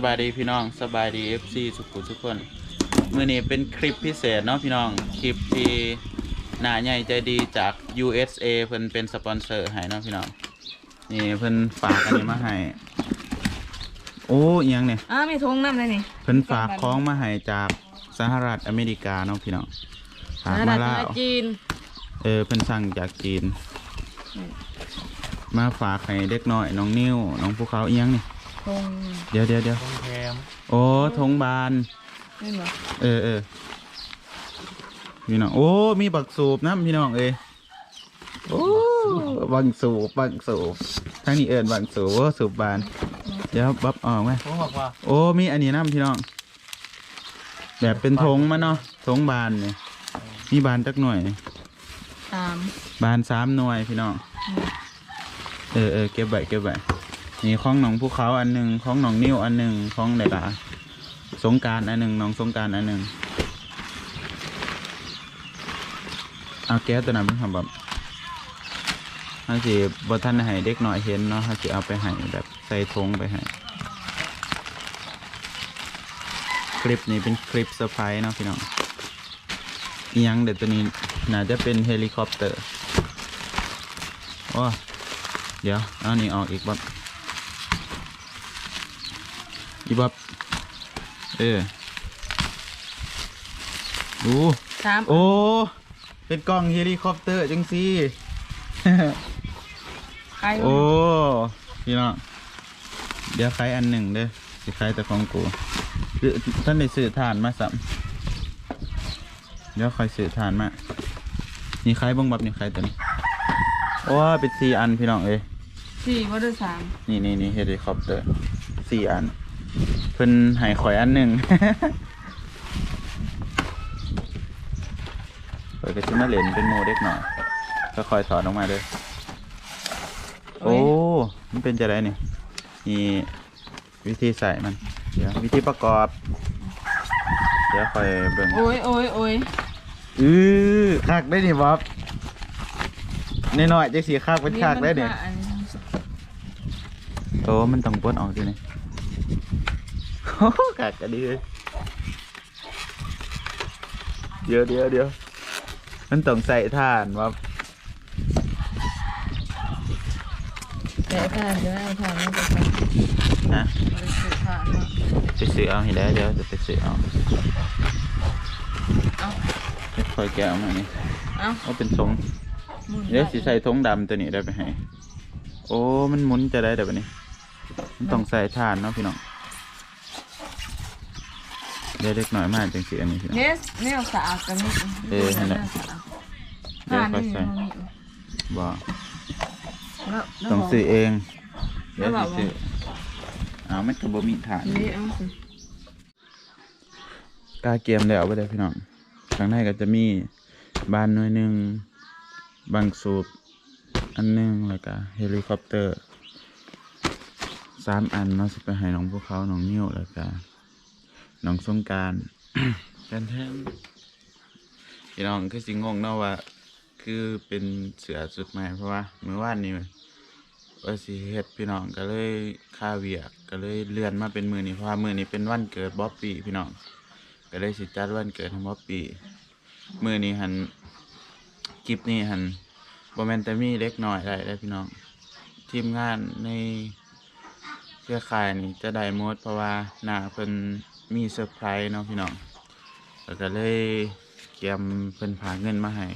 ບາຍດີພີ່ນ້ອງ ສະບາຍດີ ເອັຟຊີ ທຸກຜູ້ທຸກຄົນ. ມື້ນີ້ເປັນຄລິບພິເສດເນາະພີ່ນ້ອງ ຄລິບທີ່ນ້າໃຫຍ່ໃຈດີຈາກ ຢູເອັສເອ ເພິ່ນເປັນສະປອນເຊີໃຫ້ເນາະພີ່ນ້ອງ. ນີ້ເພິ່ນຝາກອັນນີ້ມາໃຫ້. ໂອ້ ອີ່ຫຍັງນີ້? ອ້າ ມີຖົງນຳເດ້ນີ້. ເພິ່ນຝາກຂອງມາໃຫ້ຈາກສະຫະລັດອາເມລິກາເນາະພີ່ນ້ອງ. ຝາກມາລາວ ຈີນ. ເອີ ເພິ່ນສັ່ງຈາກຈີນ ອືມ ມາຝາກໃຫ້ເດັກນ້ອຍ ນ້ອງນິວ ນ້ອງພູເຂົາ. ອີ່ຫຍັງນີ້? ຖົງ. ດຽວໆໆ ຖົງແຖມ. ໂອ້ ຖົງບານ ແມ່ນບໍ່? ເອີໆ ພີ່ນ້ອງ. ໂອ້ ມີບັກສູບນຳ ພີ່ນ້ອງເອີຍ. ໂອ້ ບັກສູບ ບັກສູບ ທາງນີ້ເອີ້ນບັກສູບ. ໂອ້ ສູບບານ. ດຽວບັບອອກມາ. ໂອ້ ມີອັນນີ້ນຳ ພີ່ນ້ອງ. ແບບເປັນຖົງມາເນາະ ຖົງບານນີ້. ມີບານຈັກໜ່ວຍ? ສາມ. ບານສາມໜ່ວຍພີ່ນ້ອງ. ອືມ ເອີໆ ເກັບໄວ້ ເກັບໄວ້. ນີ້ຂອງນ້ອງພູເຂົາອັນໜຶ່ງ ຂອງນ້ອງນິວອັນໜຶ່ງ ຂອງໃດລະ ສົງການອັນໜຶ່ງ ນ້ອງສົງການອັນໜຶ່ງ. ເອົາແກະຕົວນັ້ນເບິ່ງຫາ ແບບເຮົາຊິບໍ່ທັນໃຫ້ເດັກນ້ອຍເຫັນເນາະ ເຮົາຊິເອົາໄປໃຫ້ແບບ ໃສ່ຖົງໄປໃຫ້. ຄລິບນີ້ເປັນຄລິບເຊີໄພຣສ໌ເນາະພີ່ນ້ອງ. ອີ່ຫຍັງເດ ຕົວນີ້ໜ້າຈະເປັນເຮລິຄອບເຕີ. ໂອ້ ດຽວ ເອົານີ້ອອກອີກບັບ ອີບັບ. ເອີ ໂອ້ ສາມ. ໂອ້ ເປັນກ່ອງເຮລິຄອບເຕີຈັ່ງຊີ້. ໂອ້ ພີ່ນ້ອງ ດຽວໄຂອັນໜຶ່ງເດີ້ ຊິໄຂແຕ່ຂອງກູ. ທັນໄດ້ຊື້ຖ່ານມາຊ້ຳ ດຽວຂ້ອຍຊື້ຖ່ານມາ. ນີ້ໄຂເບິ່ງບັບນີ້ ໄຂຕົວນີ້. ໂອ້ ເປັນສີ່ອັນພີ່ນ້ອງເອີຍ. ສີ່ບໍ່ ຫຼື ສາມ? ນີ້ໆໆ ເຮລິຄອບເຕີສີ່ອັນ ເພິ່ນໃຫ້ຂ້ອຍອັນໜຶ່ງ. ຂ້ອຍກໍຊິມາຫຼິ້ນເປັນໝູ່ເດັກນ້ອຍ ຄ່ອຍໆຖອດອອກມາເດີ້. ໂອ້ຍ ໂອ້ ມັນເປັນຈັ່ງໃດນີ້? ນີ້ວິທີໃຊ້ມັນ ດຽວ ວິທີປະກອບ ດຽວຂ້ອຍເບິ່ງ. ໂອ້ຍ ໂອ້ຍ ໂອ້ຍ ອື ຄັກເດ້ນີ້ບັບ ນ້ອຍໆ ຈັ່ງຊີ້ຄັກ ເປັນຄັກເດ້ນີ້. ໂອ້ ມັນຕ້ອງປົດອອກຕິນີ້. ໂອ້ ຄັກກະດີເອີຍ. ດຽວໆໆ ມັນຕ້ອງໃສ່ຖ່ານວ່າ ແກະຖ່ານ ເດີ ເອົາຖ່ານມາຈາກໃສ? ຮະ? ບໍ່ໄດ້ຊື້ຖ່ານເນາະ ໄປຊື້ເອົາໃຫ້ແດ່ ດຽວຈະໄປຊື້ເອົາ. ເອົາ ດຽວຂ້ອຍແກະອອກມານີ້. ເອົາ ເອົາເປັນຖົງ ດຽວຊິໃສ່ຖົງດຳຕົວນີ້ໄດ້ໄປໃຫ້. ໂອ້ ມັນໝູນຈະໄດ້ແລ້ວບັດນີ້ ມັນຕ້ອງໃສ່ຖ່ານເນາະພີ່ນ້ອງ. ດຽວເດັກນ້ອຍມາຈັ່ງຊິອັນນີ້ພີ່ນ້ອງ. ເດ້ ແນວສະອາດກໍມີ. ເອີ ຫັ້ນແຫຼະ ແນວສະອາດ ດຽວຂ້ອຍໃສ່. ບໍ່ ຕ້ອງຊື້ເອງ. ດຽວຊິຊື້. ອ້າວ ມັນກໍບໍ່ມີຖ່ານ. ນີ້ເອົາຊິ ກາກຽມແລ້ວເບິດແລ້ວພີ່ນ້ອງ. ຂ້າງໃນກໍຈະມີບານໜ່ວຍໜຶ່ງ ບັງສູບອັນໜຶ່ງ ແລ້ວກະເຮລິຄອບເຕີສາມອັນເນາະ ຊິໄປໃຫ້ນ້ອງພູເຂົາ ນ້ອງນິວ ແລ້ວກະນ້ອງສົງການ. ແທນໆ ພີ່ນ້ອງຄືຊິງົງເນາະວ່າ ຄືເປັນເສື້ອຊຸດໃໝ່ ເພາະວ່າມື້ວານນີ້ວ່າຊິເຮັດ ພີ່ນ້ອງ ກໍເລີຍຄາວຽກ ກໍເລີຍເລື່ອນມາເປັນມື້ນີ້ ເພາະວ່າມື້ນີ້ເປັນວັນເກີດບອບປີ້ ພີ່ນ້ອງ ກໍເລີຍຊິຈັດວັນເກີດໃຫ້ບອບປີ້. ມື້ນີ້ຫັ້ນ ຄລິບນີ້ຫັ້ນ ບໍ່ແມ່ນແຕ່ມີເດັກນ້ອຍໄດ້ເດ້ພີ່ນ້ອງ ທີມງານໃນເຄືອຂ່າຍນີ້ຈະໄດ້ໝົດ ເພາະວ່ານ້າເພິ່ນມີເຊີໄພຣສ໌ເນາະພີ່ນ້ອງ. ແລ້ວກໍເລີຍກຽມ ເພິ່ນຝາກເງິນມາໃຫ້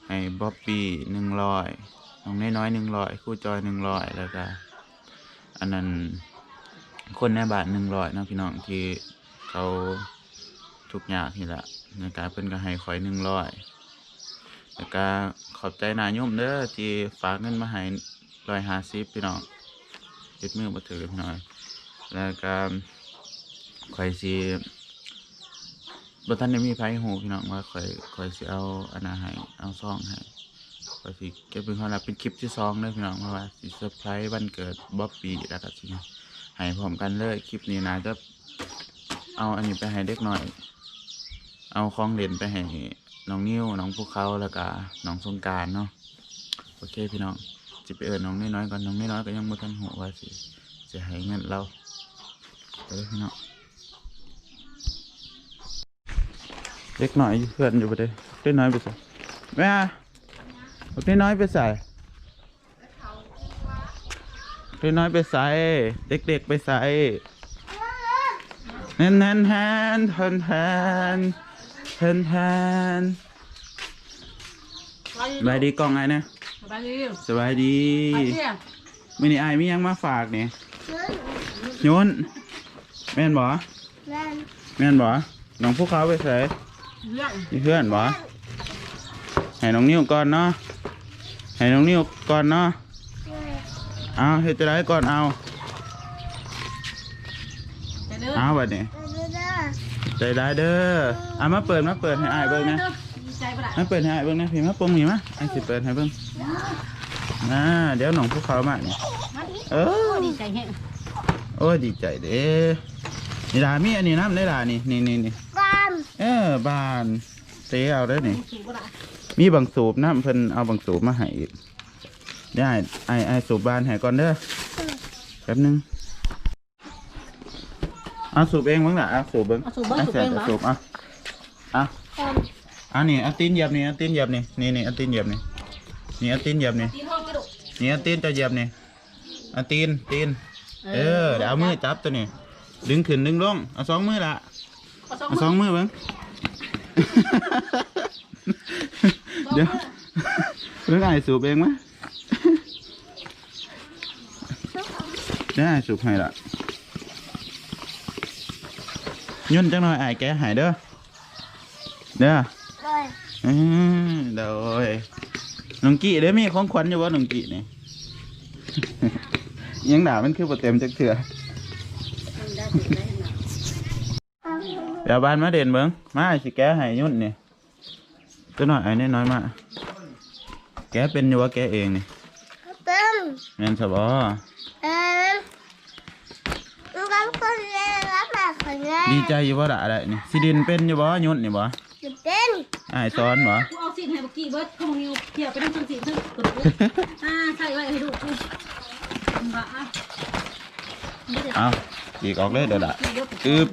ໃຫ້ບອບປີ້ໜຶ່ງຮ້ອຍ ນ້ອງນ້ອຍໆໜຶ່ງຮ້ອຍ ຄູຈອຍໜຶ່ງຮ້ອຍ ແລ້ວກະອັນນັ້ນ ຄົນໃນບ້ານໜຶ່ງຮ້ອຍເນາະພີ່ນ້ອງ ທີ່ເຂົາທຸກຍາກນີ້ແຫຼະ ແລ້ວກະເພິ່ນກໍໃຫ້ຂ້ອຍໜຶ່ງຮ້ອຍ. ແລ້ວກະຂອບໃຈນ້າຍົມເດີ ທີ່ຝາກເງິນມາໃຫ້ຮ້ອຍຫ້າສິບ ພີ່ນ້ອງ ເຮັດມືບໍ່ຖືກໜ້ອຍ. ແລ້ວກະຂ້ອຍຊິ ບໍ່ທັນໄດ້ມີໃຜຮູ້ພີ່ນ້ອງວ່າຂ້ອຍ ຂ້ອຍຊິເອົາອັນນັ້ນໃຫ້ ເອົາຊອງໃຫ້. ຂ້ອຍຊິເກັບເປັນຄວາມລັບ ເປັນຄລິບທີສອງເດີພີ່ນ້ອງ ເພາະວ່າຊິເຊີໄພຣສ໌ວັນເກີດບອບປີ້ ແລ້ວກໍຊິໃຫ້ພ້ອມກັນເລີຍ. ຄລິບນີ້ໜ້າຈະເອົາອັນນີ້ໄປໃຫ້ເດັກນ້ອຍ ເອົາຂອງຫຼິ້ນໄປໃຫ້ນ້ອງນິວ ນ້ອງພູເຂົາ ແລ້ວກະນ້ອງສົງການເນາະ. ໂອເຄພີ່ນ້ອງ ຊິໄປເອີ້ນນ້ອງນ້ອຍໆກ່ອນ ນ້ອງນ້ອຍໆກໍຍັງບໍ່ທັນຮູ້ວ່າຊິ ຊິໃຫ້ເງິນລາວ. ເອີ ພີ່ນ້ອງ ເດັກນ້ອຍຢູ່ເຮືອນຢູ່ບໍ່ເດ້? ເດັກນ້ອຍໄປໃສ? ແມ່ ເດັກນ້ອຍໄປໃສ? ເດັກນ້ອຍໄປໃສ? ເດັກໆໄປໃສ? ແຮນ ແຮນ ແຮນ ແຮນ ແຮນ ແຮນ. ສະບາຍດີກ້ອງອ້າຍນະ. ສະບາຍດີ ສະບາຍດີ. ມື້ນີ້ອ້າຍມີຫຍັງມາຝາກນີ້? ໂຍນ ແມ່ນບໍ່? ແມ່ນ ແມ່ນບໍ່? ນ້ອງພູເຂົາໄປໃສ? ຢູ່ເຮືອນ ຢູ່ເຮືອນບໍ່? ໃຫ້ນ້ອງນິວກ່ອນເນາະ ໃຫ້ນ້ອງນິວກ່ອນເນາະ. ເອົາ ເຮັດຈັ່ງໃດກ່ອນ? ເອົາ ເອົາບັດນີ້ ໃຈຫຼາຍເດີ. ເອົາ ມາເປີດ ມາເປີດໃຫ້ອ້າຍເບິ່ງແດ່. ມາເປີດໃຫ້ອ້າຍເບິ່ງແດ່ ພີ່ ມາປົງນີ້ມາ ອ້າຍຊິເປີດໃຫ້ເບິ່ງ. ອ່າ ດຽວນ້ອງພູເຂົາມານີ້. ເອີ ດີໃຈແຮງ. ໂອ້ຍ ດີໃຈເດ້ ນີ້ລະ. ມີອັນນີ້ນຳເດ້ລະ ນີ້ ນີ້ ນີ້ ນີ້ ບານ ເອີ ບານ ເຕະເອົາເດີນີ້. ມີບັງສູບນຳ ເພິ່ນເອົາບັງສູບມາໃຫ້ອີກ. ດຽວອ້າຍ ອ້າຍ ອ້າຍສູບບານໃຫ້ກ່ອນເດີ ແປັບໜຶ່ງ. ເອົາສູບເອງເບິ່ງລະ ເອົາສູບເບິ່ງ ເອົາສູບເບິ່ງ ເອົາສູບເອງ ເອົາສູບ ເອົາ ເອົາ ອັນນີ້ ເອົາຕີນຢຽບນີ້ ເອົາຕີນຢຽບນີ້ ນີ້ ນີ້ ເອົາຕີນຢຽບນີ້ ນີ້ ເອົາຕີນຢຽບນີ້ ຕີນຫ້ອງກະດູກ ນີ້ ເອົາຕີນເຈົ້າຢຽບນີ້ ເອົາຕີນ ຕີນ ເອີ ເອີ ດຽວເອົາມືຈັບໂຕນີ້ ດຶງຂຶ້ນດຶງລົງ ເອົາສອງມືລະ ເອົາສອງມື ເອົາສອງມືເບິ່ງ. ສອງມື ດຽວ ເບິ່ງອ້າຍສູບເອງມາ. ໄດ້ ສູບໃຫ້ລະ ຍົນຈັກໜ່ອຍ ອ້າຍແກະໃຫ້ເດີ ເດີ. ໂດຍ ເອີ ໂດຍ. ນ້ອງກີ້ເດ້ ມີຂອງຂວັນຢູ່ບໍ່ ນ້ອງກີ້ນີ້? ຍັງດາ ມັນຄືບໍ່ເຕັມຈັກເທື່ອ. ໄປເອົາບານມາເດັ່ນເບິ່ງ ມາ ອ້າຍຊິແກະໃຫ້ ຍຸນນີ້ ຕົວນ້ອຍ ອ້າຍນ້ອຍມາ ແກະເປັນຢູ່ບໍ່ ແກະເອງນີ້? ເປັນ ແມ່ນຊະບໍ່? ເປັນ ມັນກໍຄົນແລ້ວ ມາຄົນແລ້ວ ດີໃຈຢູ່ບໍ່ລະ ໄດ້ນີ້ ຊິຫຼິ້ນເປັນຢູ່ບໍ່ ຍຸນນີ້ບໍ່? ເປັນ ອ້າຍສອນບໍ່? ກູເອົາຊີ້ນໃຫ້ບັກກີ້ເບິດ ຂອງນິວ ເພຍໄປນຳຊັ້ນຊີ້ນເຖິງ ອ່າ ໃສ່ໄວ້ໃຫ້ລູກກູ ເອົາ ຈີກອອກເລີຍເດີລະ ອຶບ.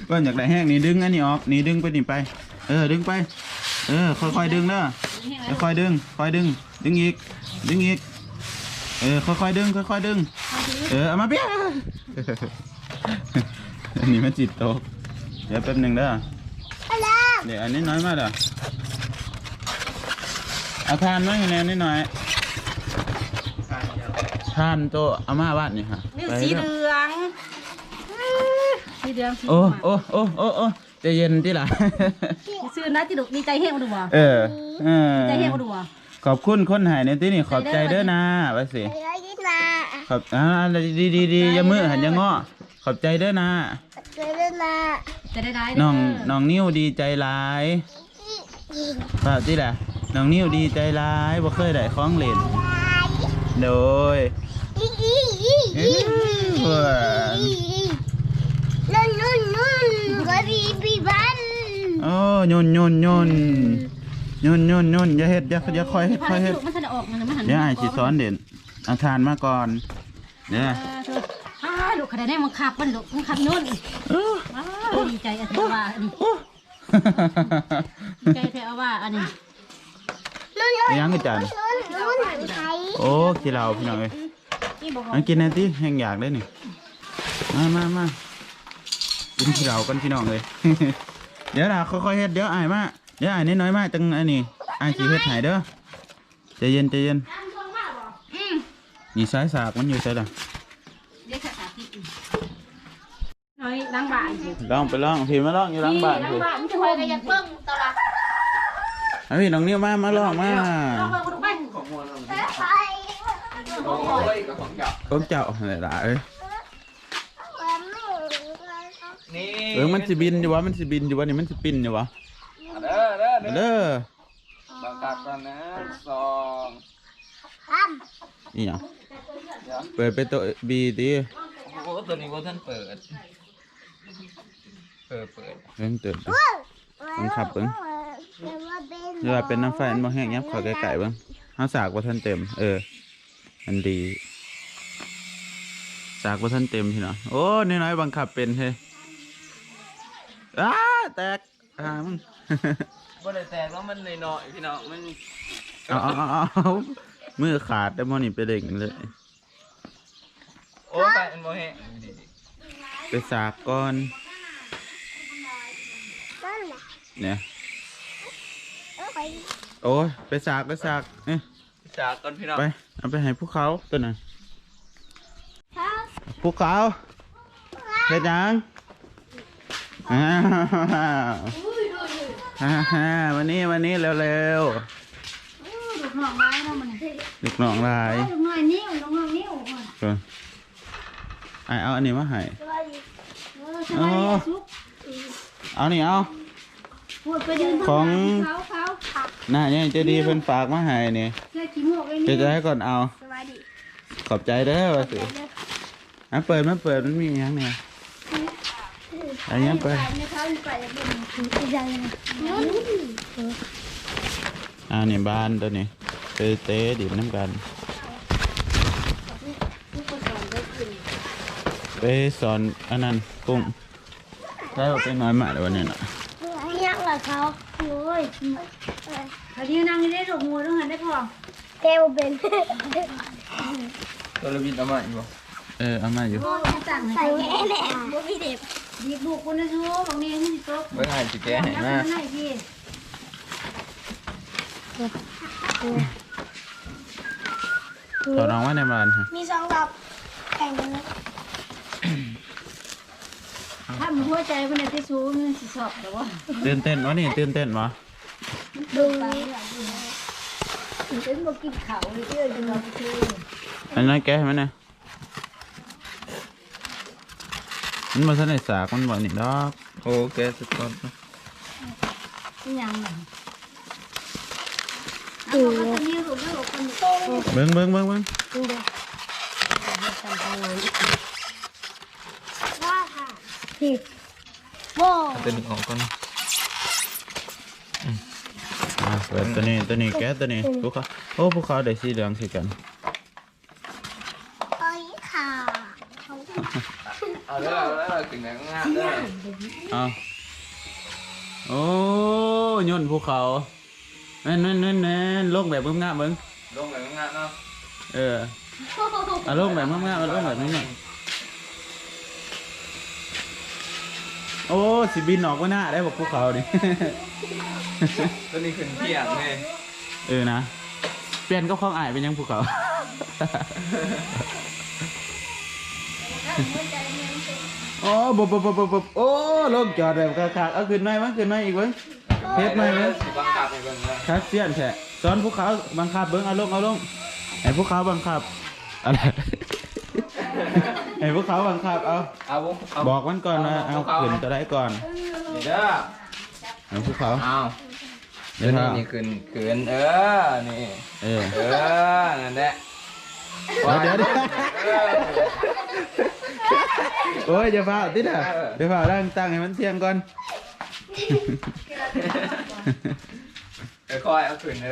ວ່າຢາກໄດ້ແຮງນີ້ ດຶງອັນນີ້ອອກ ນີ້ດຶງໄປນີ້ໄປ ເອີ ດຶງໄປ ເອີ ຄ່ອຍໆດຶງເດີ ຄ່ອຍໆດຶງ ຄ່ອຍດຶງ ດຶງອີກ ດຶງອີກ ເອີ ຄ່ອຍໆດຶງ ຄ່ອຍໆດຶງ ເອີ ເອົາມາເບຍ. ອັນນີ້ມັນຊິຕົກ ດຽວແປັບໜຶ່ງເດີ ເດ ອັນນ້ອຍໆມາເດີ ເອົາຖ່ານມາໃຫ້ແດ່ນ້ອຍໆ ຖ່ານໂຕເອົາມາວາດນີ້ຫາ ນີ້ ໄປ ສີເດີ ເຫຼືອງ ສີເຫຼືອງ ສີ ໂອ້ ໂອ້ ໂອ້ ໂອ້ ໂອ້ ໃຈເຢັນຕິລະ ຊື່ນະຕິລູກ ດີໃຈແຮງບໍ່ດູບໍ່? ເອີ ເອີ ດີໃຈແຮງບໍ່ດູບໍ່? ຂອບຄຸນຄົນໃຫ້ແດ່ຕິນີ້ ຂອບໃຈເດີນາ ວ່າຊິ ຂອບ ອ່າ ດີໆໆ ຢ່າມືຫັ້ນຢ່າງໍ້ ຂອບໃຈເດີນາ ຂອບໃຈເດີນາ ໃຈໄດ້ໆ ນ້ອງ ນ້ອງນິວດີໃຈຫຼາຍ ວ່າຕິລະ ນ້ອງນິວດີໃຈຫຼາຍ ບໍ່ເຄີຍໄດ້ຂອງຫຼິ້ນ ໂດຍ ເອີ ໂອ້ ຍົນໆໆ ຍົນໆໆ ຍົນ ຢ່າເຮັດ ຢ່າ ຢ່າຄ່ອຍເຮັດ ຄ່ອຍເຮັດ ມັນທັນອອກ ມັນ ມັນ ດຽວອ້າຍຊິສອນເດັ່ນ ເອົາຖ່ານມາກ່ອນເດີ ເອີ ລູກ ຂະໜາດນີ້ມັນຂັບມັນລູກ ມັນຂັບຍົນ ເອີ ອ້າ ດີໃຈ ອາທິດວ່າ ໂອ້ ດີໃຈແທ້ວ່າອັນນີ້ ອີຫຍັງອາຈານ? ໂອ້ ຂີ້ເຫຼົ້າພີ່ນ້ອງເອີຍ ອັນກິນແດ່ຕິ ແຮ່ງຢາກເດ້ນີ້ ມາ ມາ ມາ ກິນຂີ້ເຫຼົ້າກ່ອນພີ່ນ້ອງເອີຍ ດຽວລະ ຄ່ອຍໆເຮັດ ດຽວອ້າຍມາ ດຽວອ້າຍນ້ອຍໆມາ ຈັ່ງອັນນີ້ ອ້າຍຊິເຮັດໃຫ້ເດີ ໃຈເຢັນ ໃຈເຢັນ ອືມ ນີ້ສາຍສາກມັນຢູ່ໃສລະ? ເດ້ສາຍສາກຕິດ ນ້ອຍຫຼັງບ້ານ ລອງໄປລອງ ພີ້ມາລອງຢູ່ຫຼັງບ້ານ ຫຼັງບ້ານ ມີແຕ່ຂ້ອຍກໍຢາກເບິ່ງຕະຫຼອດ ເອົາພີ້ນ້ອງນິວມາ ມາລອງມາ ລອງເບິ່ງດູໄປ ຂອງເຈົ້າຫັ້ນແຫຼະຫຼ້າເອີຍ ນີ້ ເອີ ມັນຊິບິນຢູ່ບໍ່? ມັນຊິບິນຢູ່ບໍ່ນີ້? ມັນຊິປິ່ນຢູ່ບໍ່? ເດີ ເດີ ເດີ ເບິ່ງຄັກກ່ອນ ໜຶ່ງ ສອງ ສາມ ອີຫຍັງ? ດຽວ ເປີດໄປໂຕບີຕິ ໂອ້ໂຫ ໂຕນີ້ບໍ່ທັນເປີດ ເອີ ເປີດ ເບິ່ງເຕີມ ເບິ່ງຄັບເບິ່ງ ຫຼືວ່າເປັນນ້ຳໄຟມັນບໍ່ແຮງ ຫຍັບເຂົ້າໃກ້ໆເບິ່ງ ເຮົາສາກບໍ່ທັນເຕັມ ເອີ ມັນດີ ສາກບໍ່ທັນເຕັມພີ່ນ້ອງ. ໂອ້ ນ້ອຍໆບັງຄັບເປັນເຮີ້ຍ. ອ້າ ແຕກ ຫາມຶງ. ບໍ່ໄດ້ແຕກເນາະ ມັນນ້ອຍໆ ພີ່ນ້ອງ ມັນ ເອົາໆໆໆ ມືຂາດໄດ້ບໍ່ນີ້ ໄປເລັ່ງເລີຍ. ໂອ້ຍ ໄປມັນບໍ່ແຮງ ໄປສາກກ່ອນ ນັ້ນແຫຼະ ນີ້ ເອີ ໄປ ໂອ້ຍ ໄປສາກ ໄປສາກ ເອີ ສາກກ່ອນພີ່ນ້ອງ ໄປ ເອົາໄປໃຫ້ພູເຂົາຕົວນັ້ນ. ພູເຂົາ ເຮັດຫຍັງ? ອ້າວ ມານີ້ ມານີ້ ເລັວໆ. ໂອ້ ລູກນ້ອງຫຼາຍເນາະມື້ນີ້ ລູກນ້ອງຫຼາຍ ໂອ້ ລູກນ້ອງນິວ ລູກນ້ອງນິວ ເອີ ອ້າຍເອົາອັນນີ້ມາໃຫ້ ສະບາຍດີ ເອີ ສະບາຍດີ ອໍ ສຸກ ເອົານີ້ ເອົາ ຂອງ ຂອງນ້າໃຫຍ່ໃຈດີເພິ່ນຝາກມາໃຫ້ນີ້ ເຮັດຈັ່ງໃດກ່ອນ ເອົາ ສະບາຍດີ ຂອບໃຈເດີ ວ່າຊິ ຂອບໃຈເດີ ອ່ະ ເປີດ ມາເປີດ ມັນມີຫຍັງແດ່? ອັນນີ້ເປີດ ອັນນີ້ບ້ານຕົວນີ້ ໄປເຕະດິນນຳກັນ ໄປສອນອັນນັ້ນ ກຸ້ງ ໃຊ້ວ່າເປັນນ້ອຍມາແລ້ວວັນນີ້ນະ ຍັງລະເຂົາ ໂອ້ຍ ເຂົາດີນັ່ງຢູ່ໃນລູກໝູ່ຕົງຫັ້ນໄດ້ພໍ່ ແກະບໍ່ເປັນ ໂຕລະບິດເອົາມາອີກບໍ່? ເອີ ເອົາມາຢູ່ ບໍ່ມີເດັບ ດີບລູກຄົນນະຊູ ບັກນີ້ມັນຊິຕົກ ເບິ່ງອ້າຍຊິແກະໃຫ້ມາ ຖອດອອກມາໃນບ້ານ ມີສອງດອກ ແຂ່ງກັນເລີຍ ຖ້າມັນຫົວໃຈເພິ່ນໄດ້ຕິຊູ ມັນຊິຊອບແລ້ວບໍ່? ຕື່ນເຕັ້ນບໍ່ນີ້? ຕື່ນເຕັ້ນບໍ່? ເບິ່ງ ເປັນບໍ່ກິນເຂົ້າເລີຍ ເອີ ກິນເຂົ້າ ອັນນັ້ນແກະໃຫ້ມັນນະ ມັນບໍ່ທັນໄດ້ສາກ ມັນບໍ່ນີ້ດອກ ໂອເຄ ສຸດຍອດ ອີຫຍັງນະ ເອົາມາຕົວນີ້ລູກ ເບິ່ງ ເບິ່ງ ເບິ່ງ ເບິ່ງ ເບິ່ງ ເບິ່ງ ວ່າ ນີ້ ບໍ່ ເອົາຕົວນີ້ອອກກ່ອນ ອືມ ອ່າ ເປີດຕົວນີ້ ຕົວນີ້ ແກະຕົວນີ້ ອືມ ພູເຂົາ ໂອ້ ພູເຂົາໄດ້ສີເຫຼືອງຄືກັນ ໂອ້ຍ ຂາ ເອົາເດີ ເອົາເດີ ກິນແບບງາມເດີ ເອົາ ໂອ້ ຍົນພູເຂົາ ແມ່ນໆໆໆ ລົງແບບງາມໆ ເບິ່ງ ລົງແບບງາມໆ ເນາະ ເອີ ເອົາລົງແບບງາມໆ ເອົາລົງແບບງາມໆ ໂອ້ ຊິບິນອອກມາໜ້າໄດ້ບັກພູເຂົານີ້ ຕົວນີ້ຂຶ້ນພຽງເລີຍ ເອີນະ ປ່ຽນກັບຂອງອ້າຍເປັນຫຍັງພູເຂົາ ໂອ້ ບົບໆໆໆ ໂອ້ ລົງຈອດແບບຄັກໆ ເອົາຂຶ້ນໃໝ່ ມາຂຶ້ນໃໝ່ອີກເບິ່ງ ເຮັດໃໝ່ເບິ່ງ ຊິບັງຄັບໃຫ້ເບິ່ງເດີ ຄັກຊຽນແທ້ ສອນພູເຂົາບັງຄັບເບິ່ງ ເອົາລົງ ເອົາລົງ ໃຫ້ພູເຂົາບັງຄັບ ອັນ ໃຫ້ພວກເຂົາບັງຄັບເອົາ ເອົາ ເອົາ ບອກມັນກ່ອນວ່າ ເອົາ ເອົາ ພວກເຂົາ ຂຶ້ນຕົວໃດກ່ອນ ນີ້ເດີ ເອົາ ພວກເຂົາ ເອົາ ເດີ ຕົວນີ້ ເອົາ ນີ້ຂຶ້ນ ຂຶ້ນ ເອີ ນີ້ ເອີ ເອີ ນັ້ນແຫຼະ ດຽວ ດຽວ ດຽວ ເອີ ໂອ້ຍ ຢ່າຟ້າວຕິດນະ ເອີ ຢ່າຟ້າວ ຕັ້ງ ຕັ້ງໃຫ້ມັນທ່ຽງກ່ອນ ຄ່ອຍໆ ເອົາຂຶ້ນເດີ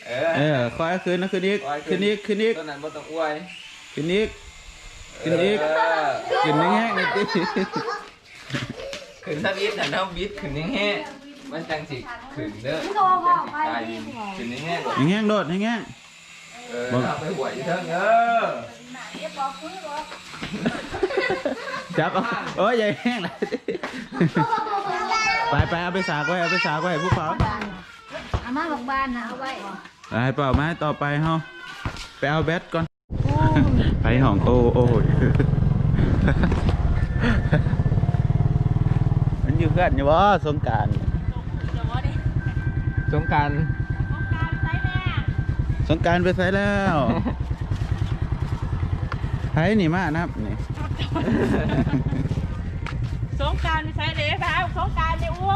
ເອີ ເອີ ຄ່ອຍເອົາຂຶ້ນ ເອົາຂຶ້ນອີກ ຄ່ອຍຂຶ້ນ ຂຶ້ນອີກ ຂຶ້ນອີກ ຕົວນັ້ນບໍ່ຕ້ອງອວຍ ຂຶ້ນອີກ ຂຶ້ນອີກ ເອີ ຂຶ້ນແຮງໆ ນີ້ຕິ ຂຶ້ນທຳອິດຫັ້ນ ເຮົາບິດຂຶ້ນແຮງໆ ມັນຈັ່ງຊິຂຶ້ນເດີ ມັນກໍບໍ່ໄປ ມັນຈັ່ງຊິກາຍບິນ ຂຶ້ນແຮງໆ ແຮງໆ ໂດດ ແຮງໆ ເອີ ເອົາໄປຫວຍຢູ່ເທິງເດີ ຈັບເອົາ ໂອ້ຍ ຢ່າແຮງຫຼາຍ ໄປໆ ເອົາໄປສາກໄວ້ ເອົາໄປສາກໄວ້ ພວກເຂົາ ເອົາມາບັກບານນະ ເອົາໄວ້ ໃຫ້ເປົ່າມາ ຕໍ່ໄປເຮົາໄປເອົາແບັດກ່ອນ ໂອ້ຍ ໄປຫ້ອງ ໂອ້ ໂອ້ຍ ມັນຢູ່ເຮືອນຢູ່ບໍ່ ສົງການ ສົງການ ສົງການໄປໃສແລ້ວ ໃຜນີ້ມານຳນີ້ ສົງການໄປໃສເດ້ ຖ້າສົງການນີ້ ໂອ້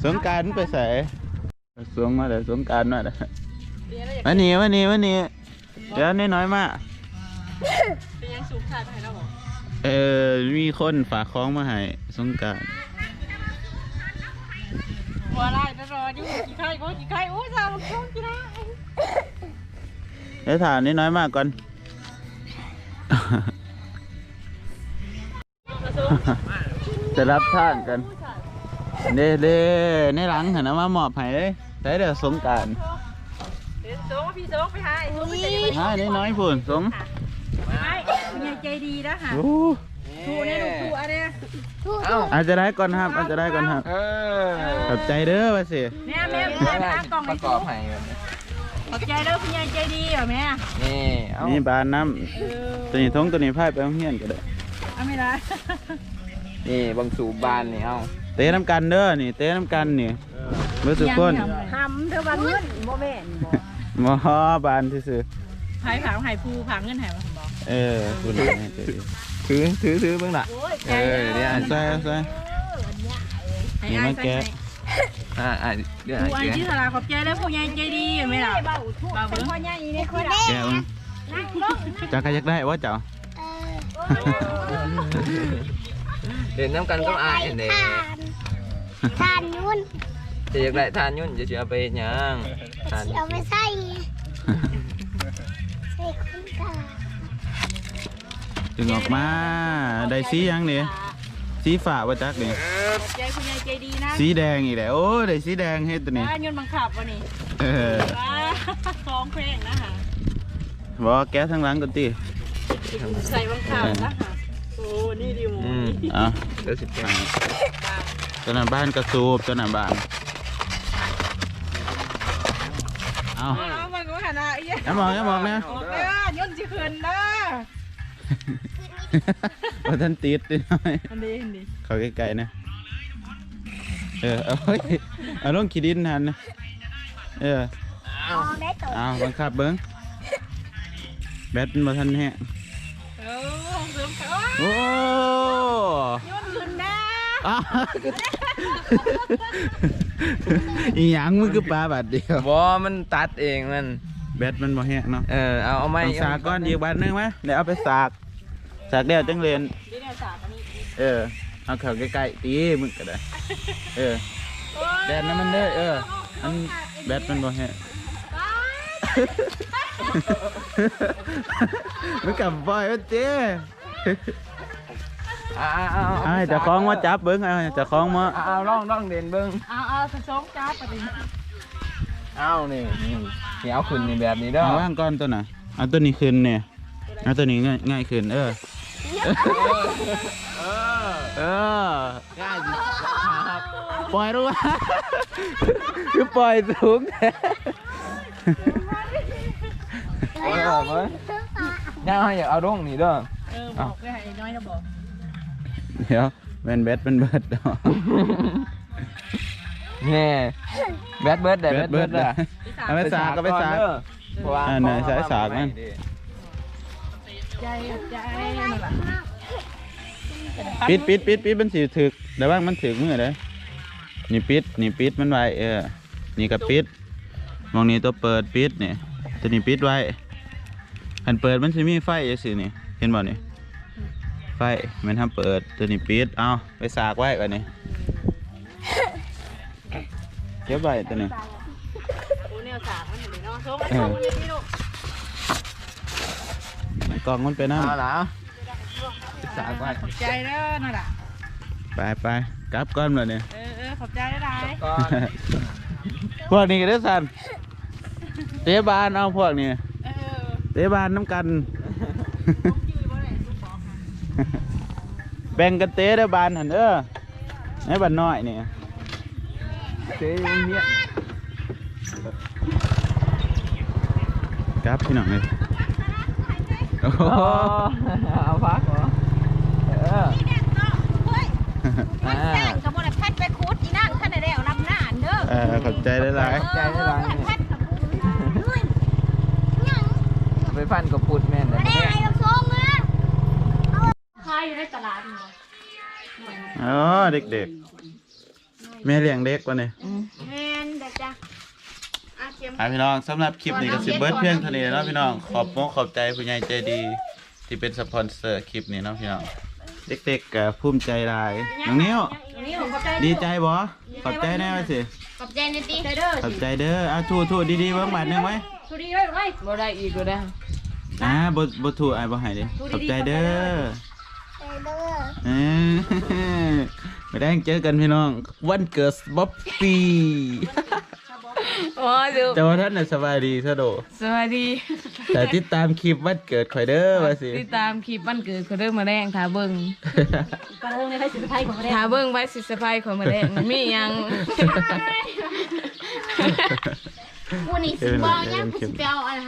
ສົງການໄປໃສ? ສົງມາແລ້ວ ສົງການມາແລ້ວ ມານີ້ ມານີ້ ມານີ້ ດຽວນ້ອຍໆມາ ເປັນຫຍັງ ສຸກຂາດໃຫ້ລາວບໍ່? ເອີ ມີຄົນຝາກຂອງມາໃຫ້ສົງການ ຫົວຫຼາຍຕະຫຼອດຢູ່ ຂີ້ໄຂ້ ໂອ້ຍ ຂີ້ໄຂ້ ໂອ້ຍ ສາວຄົນຂີ້ໄຂ້ ດຽວຖ້ານ້ອຍໆມາກ່ອນ ສະຫຼັບທາງກັນ ເດ້ໆ ໃນຫຼັງຫັ້ນນະ ມາມອບໃຫ້ເດ້. ໃສ່ເດີສົງການ ເດີສົງ ພີ່ສົງ ໄປຫາໄອ້ສົງ ໄປຫານ້ອຍໆ ພຸ້ນ ສົງ ໃຫ້ຜູ້ໃຫຍ່ໃຈດີນະຫະ. ໂອ້ ທຸແດ່ລູກ ທຸເອົາເດ້. ເອົ້າ ອາດຈະໄດ້ກ່ອນຮັບ ອາດຈະໄດ້ກ່ອນຮັບ. ເອີ ຂອບໃຈເດີວ່າຊິ ແມ່ ແມ່ ແມ່ ປະກອບໃຫ້ ຂອບໃຈເດີຜູ້ໃຫຍ່ໃຈດີວ່າແມ່. ນີ້ ເອົາ ມີບານນຳ ເອີ ໂຕນີ້ຖົງ ໂຕນີ້ພາຍໄປໂຮງຮຽນກໍໄດ້. ເອົາແມ່ລະ ນີ້ເບິ່ງສູບບານນີ້ ເອົາ ເຕະນຳກັນເດີ ນີ້ເຕະນຳກັນນີ້ ເບິດທຸກຄົນ. ຫຳເດີວ່າເງິນ ບໍ່ແມ່ນບໍ່? ບໍ່ ບານຊື່ໆ. ໃຜຝາກໃຫ້ຜູ້ຝາກເງິນໃຫ້ບໍ່? ເອີ ຜູ້ນັ້ນ ຖື ຖື ຖືເບິ່ງລະ. ໂອ້ຍ ເອີ ໃຈເດີ ໃສ່ ໃສ່ ໃຫ້ອ້າຍໃສ່ໃຫ້. ອ່າ ອ່າ ເລື່ອງ ຜູ້ອ້າຍ ອ້າຍ ຈື່ສາລາ ຂອບໃຈເດີຜູ້ໃຫຍ່ໃຈດີແມ່ນບໍ່ລະ. ເວົ້າ ເວົ້າເບິ່ງ ພໍ່ໃຫຍ່ນີ້ ແກະເບິ່ງ ຈັກກະຢາກໄດ້ບໍ່ເຈົ້າ? ເອີ ເຫຼັ້ນນຳກັນກັບອ້າຍຫັ້ນເດ້. ຖ່ານ ຖ່ານຍົນ ເຈົ້າຢາກໄດ້ຖ່ານຍົນ ເຈົ້າຊິເອົາໄປເຮັດຫຍັງ? ຖ່ານ ຊິເອົາໄປໃສ່ ໃສ່ຄົນກາ ດຶງອອກມາ ໄດ້ສີຫຍັງນີ້? ສີຟ້າບໍ່ຈັກນີ້ ຂອບໃຈຜູ້ໃຫຍ່ໃຈດີນະ. ສີແດງອີກແລ້ວ ໂອ້ ໄດ້ສີແດງເຮັດຕົວນີ້. ອ່າ ຍົນບັງຄັບບໍ່ນີ້? ເອີ ວ້າ ສອງແພງນະຫະ. ບໍ່ ແກະທາງຫຼັງກ່ອນຕິ ໃສ່ບັງຄັບນະຫະ. ໂອ້ ນີ້ດີໝູ່ ອືມ ນີ້ ອ່ະ ດຽວຊິແກະ ຕົວນັ້ນບານກະສູບ ຕົວນັ້ນບານ. ເອົາ ເອົາ ເອົາ ມັນກໍຫານະ ຢ່າມອອກ ຢ່າມອອກນະ ອອກເດີ ຍົນຊິຂຶ້ນເດີ. ບໍ່ທັນຕິດຕິ ອັນນີ້ ອັນນີ້ ເຂົ້າໃກ້ໆນະ. ເອີ ເອົາ ເອົາລົງຂີ້ດິນຫັ້ນນະ. ເອີ ເອົາ ເອົາ ບັງຄັບເບິ່ງ ແບັດມັນບໍ່ທັນແຮງ. ໂອ້ ໂອ້ ຍົນຂຶ້ນນະ. ອ້າວ ອີຫຍັງ ມັນຄືປາບາດດຽວ? ບໍ່ ມັນຕັດເອງມັນ ແບັດມັນບໍ່ແຮງເນາະ. ເອີ ເອົາ ເອົາໃໝ່ ຕ້ອງສາກກ່ອນ ອີກບາດໜຶ່ງມາ ແລ້ວເອົາໄປສາກ ສາກແລ້ວຈັ່ງຫຼິ້ນ. ເອີ ເອົາເຂົ້າໃກ້ໆຕິ ມຶງກໍໄດ້. ເອີ ແລ່ນນຳມັນເດີ. ເອີ ອັນແບັດມັນບໍ່ແຮງ ມຶງກໍປ່ອຍມັນຕິ. ອ່າ ເອົາ ເອົາ ໃຫ້ເຈົ້າຂອງມາຈັບເບິ່ງ ເອົາ ໃຫ້ເຈົ້າຂອງມາ ເອົາ ລອງ ລອງເຫຼັ້ນເບິ່ງ. ເອົາ ເອົາ ສອງຈັບປະເດັນ. ເອົາ ນີ້ ນີ້ ນີ້ ເອົາຂຶ້ນນີ້ແບບນີ້ເດີ ເອົາວາງກ່ອນຕົວນະ ເອົາຕົວນີ້ຂຶ້ນນີ້ ເອົາຕົວນີ້ງ່າຍ ງ່າຍຂຶ້ນ ເອີ ເອີ ເອີ ງ່າຍ ປ່ອຍລົງ ຄືປ່ອຍສູງແທ້. ເອີ ເບິ່ງ ຍ່າງເຮົາຢາກເອົາລົງນີ້ເດີ. ເອີ ບອກໄປໃຫ້ນ້ອຍນະ ບອກ ດຽວ ແມ່ນແບັດມັນເບິດເນາະ. ແນ່ ແບັດເບິດແລ້ວ ແບັດເບິດແລ້ວ ແບັດເບິດແລ້ວ. ເອົາໄປສາກ ເອົາໄປສາກ ເພາະວ່າ ອັນນັ້ນ ສາກມັນ ໃຈ ໃຈ ປິດ ປິດ ປິດ ປິດ ມັນຊິຖືກ ລະວັງມັນຖືກມືເດີ. ນີ້ປິດ ນີ້ປິດມັນໄວ້ ເອີ ນີ້ກໍປິດ ໝ່ອງນີ້ຕົວເປີດປິດນີ້ ຕົວນີ້ປິດໄວ້. ຄັນເປີດມັນຊິມີໄຟຈັ່ງຊີ້ນີ້ ເຫັນບໍ່ນີ້ ໄຟ ແມ່ນເຮົາເປີດ ຕົວນີ້ປິດ. ເອົາໄປສາກໄວ້ບາດນີ້ ເກັບໄວ້ຕົວນີ້. ໂອ້ ແນວສາກມັນເຫັນເນາະ ໂຊມ ເອີ ໂຊມນີ້ລູກ ໃນກ່ອງມັນໄປນຳ ເອົາລະ ສາກໄວ້ ຂອບໃຈເດີນັ້ນລະ. ໄປໆ ກັບກ່ອນບາດນີ້ ເອີໆ ຂອບໃຈຫຼາຍໆ. ພວກນີ້ກໍໄດ້ສັ່ນ ເຕະບານເອົາພວກນີ້ ເອີ ເຕະບານນຳກັນ ແບ່ງກັນເຕະເດີບານຫັ້ນເດີ ໃນບ້ານນ້ອຍນີ້ ເຕະໂຮງຮຽນ ກັບພີ່ນ້ອງເອີຍ. ໂອ້ໂຫ ເອົາພັກເຫາະ ເອີ ນີ້ແມ່ນເນາະ ເຮີ້ຍ ອ່າ ມັນແຊງກໍບໍ່ໄດ້ພັດໄປຂຸດ ອີນາງຄັນໄດ້ແລ້ວລຳນານເດີ. ເອີ ຂອບໃຈຫຼາຍໆ ຂອບໃຈຫຼາຍໆ ເອີ ພັດກັບປູດ ຫຍັງ ໄປພັນກັບປູດແມ່ນແລ້ວ ແມ່ໃຫ້ລາວໂຊມາ ຂາຍຢູ່ໃນຕະຫຼາດນີ້. ອໍ ເດັກໆ ແມ່ລ້ຽງເດັກວະນີ້ ອືມ ແມ່ນເດີຈ້າ. ອ່ະ ພີ່ນ້ອງ ສຳລັບຄລິບນີ້ກໍຊິເບິດພຽງເທົ່ານີ້ເນາະພີ່ນ້ອງ. ຂອບອົກຂອບໃຈຜູ້ໃຫຍ່ໃຈດີທີ່ເປັນສະປອນເຊີຄລິບນີ້ເນາະພີ່ນ້ອງ. ເດັກໆກໍພູມໃຈຫຼາຍ. ນ້ອງນິວ ດີໃຈບໍ່? ຂອບໃຈແດ່ວ່າຊິ ຂອບໃຈແດ່ຕິ ຂອບໃຈເດີ. ເອົາຖູໆດີໆເບິ່ງບາດໜຶ່ງໄວ້ ຖູດີໄວ້ໄວ້ ບໍ່ໄດ້ອີກ ບໍ່ໄດ້. ອ່າ ບໍ່ ບໍ່ຖື ອ້າຍບໍ່ໃຫ້ເດ້. ຂອບໃຈເດີ. ເອີ ມື້ແລງເຈີກັນພີ່ນ້ອງ ວັນເກີດບັອບປີ້. ໂອ້ຍ ແຕ່ວ່າທ່ານນະ ສະບາຍດີຊະໂດ. ສະບາຍດີ. ແຕ່ຕິດຕາມຄລິບວັນເກີດຂ້ອຍເດີວ່າຊິ. ຕິດຕາມຄລິບວັນເກີດຂ້ອຍເດີ ມື້ແລງຖ້າເບິ່ງ. ຖ້າເບິ່ງໄວ້ຊິເຊີໄພຂ້ອຍມື້ແລງ ມີຫຍັງ. ກູນີ້ຊິບໍ່ຫຍັງ ກູຊິໄປເອົາອັນ